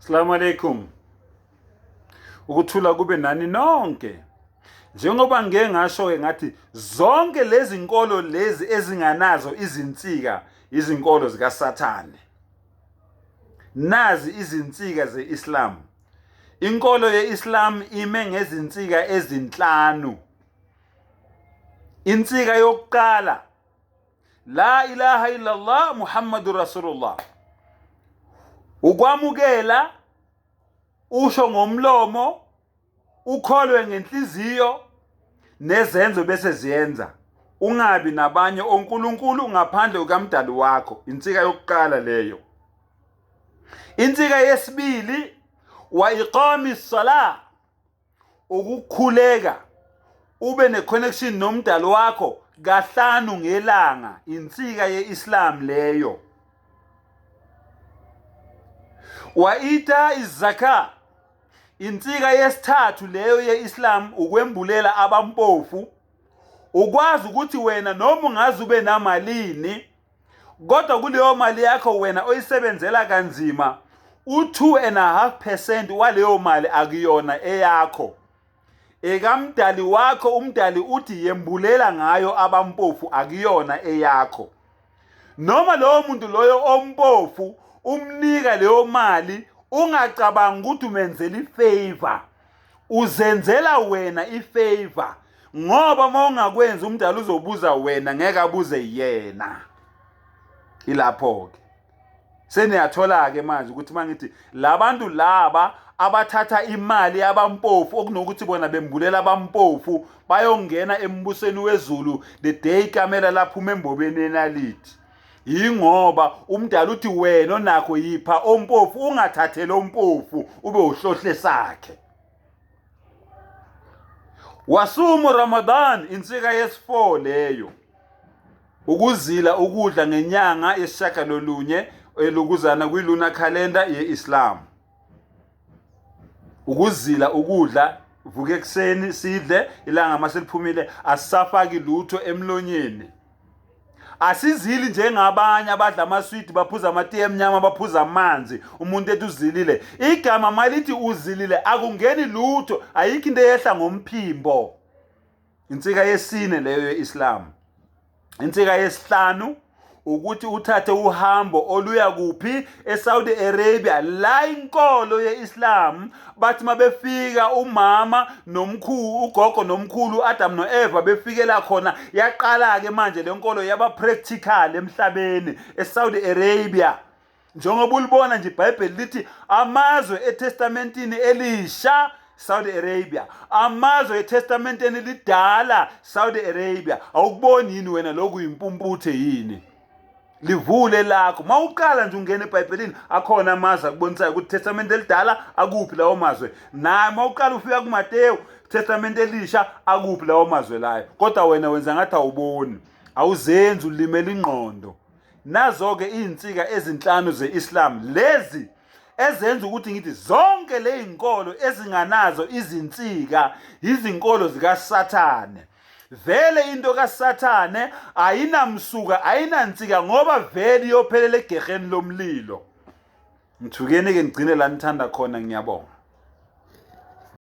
Assalamu alaikum. Ukuthula kube nani nonke. Njengoba ngike ngasho-ke ngathi zonke lezi nkolo lezi ezinganazo izinsika izinkolo zikaSathane. Nazi izinsika ze-Islam. Inkolo ye-Islam ime ngezinsika ezinhlanu. Insika yokuqala La ilaha illallah Muhammadur Rasulullah. Ukwamukela usho ngomlomo ukholwe ngenhliziyo nezenzo bese ziyenza ungabi nabanye onkulunkulu ngaphandle kukamdali wakho insika yokuqala leyo insika yesibili wa iqami salah Ukukhuleka ube ne-connection nomdali wakho kahlanu ngelanga, insika ye-Islam leyo. Wa ita izaka, insika yesithathu leyo ye-Islam, ukwembulela abampofu, ukwazi ukuthi wena noma ungaze ube namalini kodwa kuleyo mali yakho wena oyisebenzela kanzima u-2.5% waleyo mali akuyona eyakho, ekamdali wakho. Umdali uthi yembulela ngayo abampofu, akuyona eyakho. Noma lowo muntu loyo ompofu umnika leyo mali, ungacabangi ukuthi umenzela ifavor, uzenzela wena ifavor, ngoba uma ungakwenzi umdala uzobuza wena, ngeke abuze yena. Ilapho-ke seniyathola-ke manje ukuthi uma ngithi labantu laba abathatha imali yabampofu okunokuthi bona bembulela abampofu bayongena embusweni wezulu the day ikamela laphuma embobeni enalithi, yingoba umdala uthi wena onakho yipha ompofu, ungathatheli ompofu ube uhlohle sakhe. Wasumu Ramadan, insika yesi-4 leyo, ukuzila ukudla ngenyanga yesishagalolunye elukuzana kwi-lunar calendar ye-Islam, ukuzila ukudla, vuke ekuseni sidle ilanga maseliphumile, asisafaki lutho emlonyeni, asizili njengabanye abadla amaswidi, baphuza amatiye emnyama, baphuza amanzi. Umuntu ethi uzilile, igama malithi uzilile akungeni lutho, ayikho into eyehla ngomphimbo. Insika yesine leyo ye-Islam. Insika yesihlanu ukuthi uthathe uhambo oluya kuphi? ESaudi Arabia, la inkolo yeIslam bathi mabefika umama nomkhulu, ugogo nomkhulu Adam noEva befikela khona, yaqala ke manje lenkolo yaba practical emhlabeni eSaudi Arabia. Njengoba ulibona nje iBhayibheli lithi amazwe eTestamentini elisha Saudi Arabia, amazwe eTestamenteni elidala Saudi Arabia. Awukuboni yini wena lokhu yimpumputhe yini? Livule lakho mawuqala nje ungena eBhayibhelini, akhona amazwe akubonisayo ukuthi Testament elidala akuphi lawo mazwe, naye mawuqala ufika kuMateyu Testament elisha akuphi lawo mazwe layo, kodwa wena wenza ngathi awuboni, awuzenzi, ulimela ingqondo. Nazo-ke iy'nsika ezinhlanu ze-Islam lezi ezenza ukuthi ngithi zonke lezinkolo ezinganazo izinsika izinkolo zikaSathane. Vele into kaSathane ayinamsuka, ayinansika, ngoba vele iyophelela egeheni lomlilo. Ngithukeni-ke, ngigcine la nithanda khona. Ngiyabonga.